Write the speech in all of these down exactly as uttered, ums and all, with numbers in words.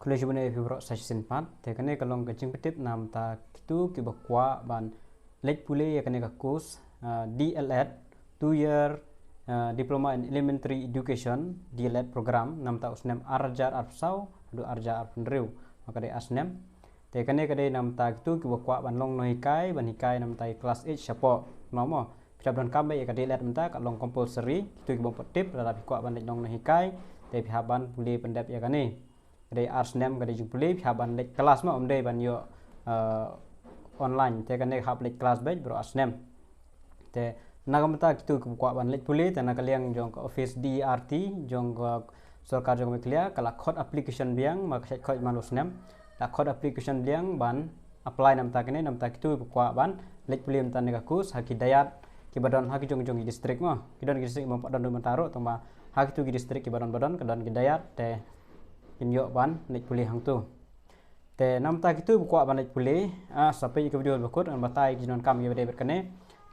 Khublei shibun ïa phi baroh sa shisien pat. Te kane ka long ka jingpyntip namta kito kiba kwah ban leit pule ïa kane ka course, ah, D L Ed, two year, ah, Diploma in Elementary Education, D L Ed program, namta u snem ar hajar arphew saw haduh ar hajar arphew hynriew. Ma ka dei ar snem. Te kane ka dei namta kito kiba kwah ban long nonghikai, ban hikai namta ki class eight shapoh. Mo mo. Phi hap donkam beit ïa ka D L Ed mynta, ka long compulsory. Kito kibym pat tip, lada phi kwah ban leit long nonghikai, te phi hap ban pule pyndep ïa kane. Ka dei ar snem ka dei jingpule, phi hap ban leit klas mo, ym dei ban ïoh, eh, online. Te kane hap leit klas beit baroh ar snem. Te na ka bynta kito kiba kwah ban leit pule, te na ka liang jong ka office D E R T jong ka sorkar jong Meghalaya, ka la khot application biang, ma ka shait khot man u snem. La khot application biang ban apply namta kane, namta kito kiba kwah ban leit pule mynta kane ka course ha ki dayat kiba don ha ki jong jong ki district mo. Ki don ki district mo, don don mynta ruh, tangba ha kito ki district kiba don ba don, ka don ki dayat, te kin ïoh ban leit pule hangto. Te namta kito kiba kwah ban leit pule, ah, sa peit ïa ka video ba kut, ngan batai ki jingdonkam kiba dei bad kane.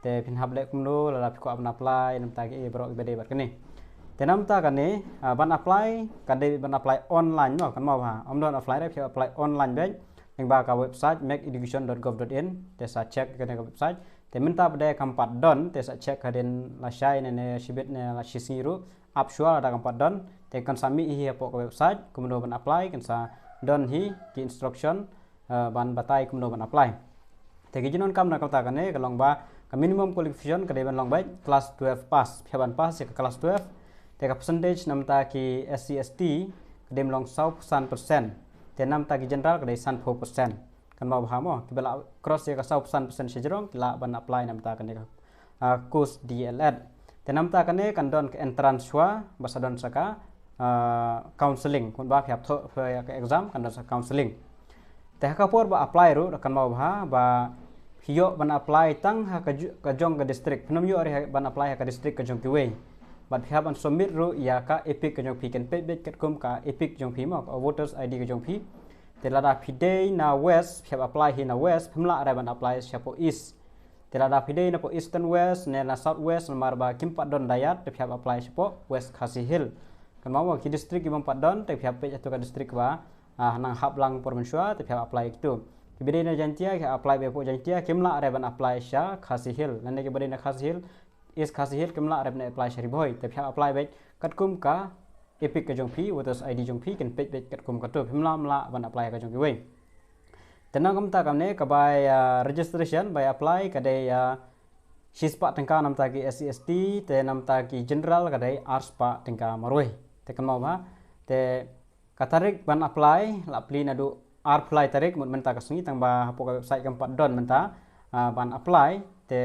Te phin hap leh kumno lada phi kwah ban apply namta ki, eh, baroh kiba dei bad kane. Te namta kane, ah, ban apply, ka dei ban apply online mo, kan mo ba. Ym don offline re, phi apply online beit. Lyngba ka website make education dot gov dot in, te sa check kane ka website. Te mynta pat de kam pat don, te sa check hadien lashai ne, ne shibit ne lashisngi ruh, ap shuwa lada kam pat don, te kan sa mih hi hapoh ka website, kumno ban apply, kan sa don hi ki instruction, eh, ban batai kumno ban apply. Te ki jingdonkam na ka bynta kane, ka long ba ka minimum qualification ka dei ban long beit class twelve pass, phi hap ban pass ïa ka class twelve. Te ka percentage namta ki S C S T ka dei ban long saw phew san percent. Te namta ki general ka dei sanphew percent. Kan mo ba ha mo, kiba la cross ïa ka saw phew san percent shajrong, ki lah ban apply namta kane ka, ah, course D L Ed. Te namta kane kan don ka entrance shuwa, ba sa don sa ka, ah, counselling. Kumba phi hap thoh, phi ïa ka exam, kan don sa counselling. Te ha ka por ba apply ruh, kan mo ba ha, ba phi ïoh ban apply tang ha ka ju-, ka jong ka district. Phin ym ïoh re ban apply ha ka district ka jong kiwei. Bad phi hap ban submit ruh ïa ka EPIC ka jong phi, kin peit beit katkum ka EPIC jong phi mo, ka voters I D ka jong phi. Te lada phi dei na West, phi hap apply hi na West, phim lah re ban apply shapoh East. Te lada phi dei na poh Eastern West ne na South West, namar ba kim pat don dayat, te phi hap apply shapoh West Khasi Hills. Kan mo mo ki district kibym pat don, te phi hap peit hato ka district ba, ah, nang hap lang por mynshuwa, te phi hap apply kito. Kiba dei na Jaintia, ki apply beit hapoh Jaintia, kim lah re ban apply sha Khasi Hills. Lane kiba dei na Khasi Hills, East Khasi Hills kim lah re ban apply sha Ri Bhoi. Te phi hap apply beit katkum ka EPIC ka jong phi, voters I D jong phi, kin peit beit katkum kato, phim lah, phim lah ban apply ka jong kiwei. Te na ka bynta kane ka bai, ah, registration, bai apply ka dei, ah, shispah tyngka namta ki S C S T, te namta ki general ka dei arspah tyngka marwei. Te kan mo ba, te ka tarik ban apply, la plie naduh arphew lai tarik mut mynta ka sngi, tangba hapoh ka website kam pat don mynta, ah, ban apply, te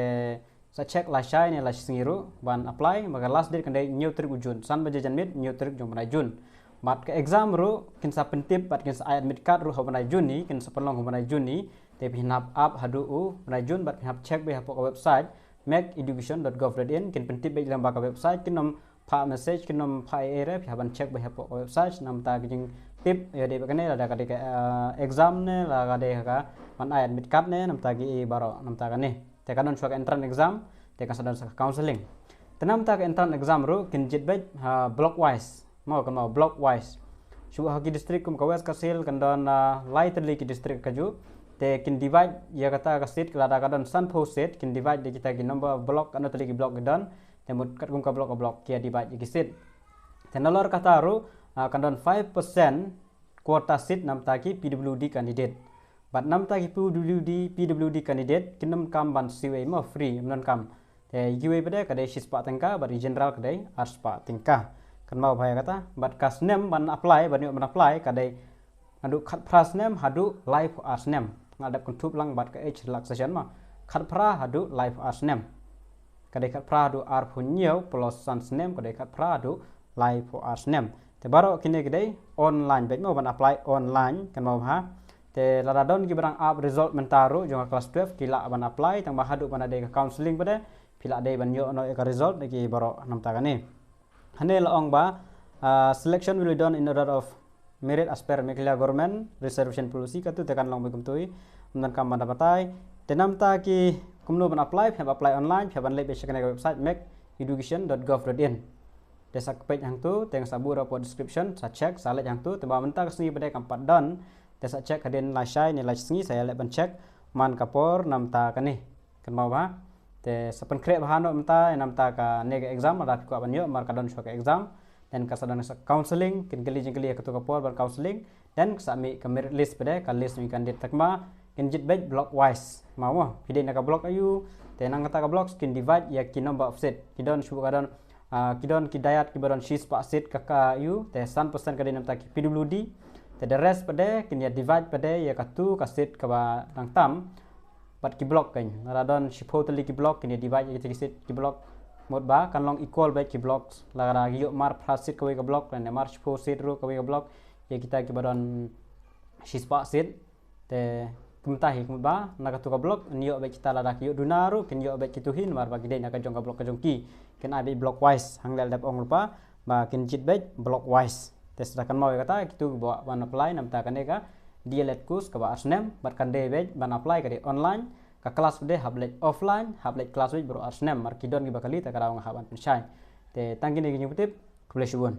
sa check lashai ne lashisngi ruh ban apply, ma ka last date kan dei hynñiew tarik u June, san baje janmiet hynñiew tarik jong u bnai June. Bad ka exam ruh kin sa pyntip, bad kin sa ai admit card ruh ha u bnai June ni, kin sa pynlong ha u bnai June ni, te phin hap ap haduh u bnai June, bad phin hap check beit hapoh ka website make education dot gov dot in, kin pyntip beit lyngba ka website, kin ym phah message, kin ym phah ei ei re, phi hap ban check beit hapoh ka website, namta ki jingtip, ïa dei ba kane, lada ka dei ka, eh, exam ne, lada ka dei ka ban ai admit card ne, namta ki ei baroh, namta kane. Te ka don shuwa ka entrance exam, te kan sa don sa ka counselling. Te namta ka entrance exam ruh, kin jied beit, ha, block wise. Mo, kan mo block wise. Shuwa ha ki district kum ka West Khasi Hills, kan don, ah, lai tylli ki district kajuh. Te kin divide ïa kata ka seat, lada ka don sanphew seat, kin divide ïa kita ki number of block, katno tylli ki block ki don. Te mut katkum ka block ka block ki ïa divide ïa ki seat. Te nalor kata ruh, ah, kan don five percent quota seat namta ki P W D candidate. Bad namta ki P W D, P W D candidate, kin ym donkam ban siew ei mo, free, ym donkam. Te ïa kiwei pat de ka dei shispah tyngka, bad ïa ki general ka dei arspah tyngka. Kan mo ba ïa kata, bad ka snem ban apply, ban ïoh ban apply, ka dei naduh khatphra snem haduh laiphew ar snem. Nga dep kynthup lang bad ka age relaxation mo. Khatphra haduh laiphew ar snem. Ka dei khatphra haduh arphew hynñiew plus san snem, ka dei khatphra haduh laiphew ar snem. Te baroh kine ki dei online beit mo, ban apply online, kan mo ba ha. Te lada don kiba dang ap result mynta ruh jong ka class twelve, ki lah ban apply, tangba haduh ban dei ka counselling pat de, phi lah dei ban ïoh noh ïa ka result na ki baroh namta kane. Hangne la ong ba, ah, selection will be done in order of merit as per Meghalaya Government Reservation Policy, kato te kan long beit kumto hi, ym donkam ban da batai. Te namta ki kumno ban apply, phi hap apply online, phi hap ban leit beit sha kane ka website make education dot gov dot in. Te sa kpeit hangtu, te sa buh ruh hapoh description, sa check, sa leit hangtu, te ba mynta ka sngi pat de kam pat don. Te sa check hadien lai shai ne lai sngi, sa ïaleh ban check man ka por namta kane. Kynmaw ba. Te sa pynkhreh bha noh mynta, namta kane ka exam, lada phi kwah ban ïoh, mar ka don shuwa ka exam. Then ka sa don sa counselling, kin kylli jingkylli ha katu ka por ban counselling. Then ka sa mih ka merit list pat de, ka list jong ki candidate, te kynmaw kin jied beit block wise. Kynmaw mo, phi dei na ka block aïu, te na kata ka block kin divide ïa ki number of seat. Ki don shuh ka don, ah, ki don ki dayat kiba don shispah seat ka ka aïu, te san percent ka dei namta ki P W D. Te the rest pat de kin ïa divide pat de ïa katu ka seat kaba dang tam bad ki block kan. Lada don shiphew tylli ki block, kin ïa divide ïa kita ki seat ki block. Mut ba kan long equal beit ki blocks. Lada ïoh mar phra seat kawei ka block, lane mar shiphew seat ruh kawei ka block, ïa kita kiba don shispah seat. Te kumta hi, mut ba na katu ka block, kin ïoh beit kita, lada ki ïoh duna ruh kin ïoh beit kitu hi, namar ba ki dei na ka jong ka block ka jong ki. Kin ai beit block wise, hangne la dep ong lypa ba kin jied beit block wise. Te sa da kynmaw ïa kata, kitu kiba wan apply namta kane ka D L Ed course kaba ar snem, bad kan dei beit ban apply ka dei online, ka class pat de hap leit offline, hap leit class beit baroh ar snem, mar ki don kiba kali, te ka daw nga hap ban pynshai. Te tang kine ki jingpyntip, khublei shibun.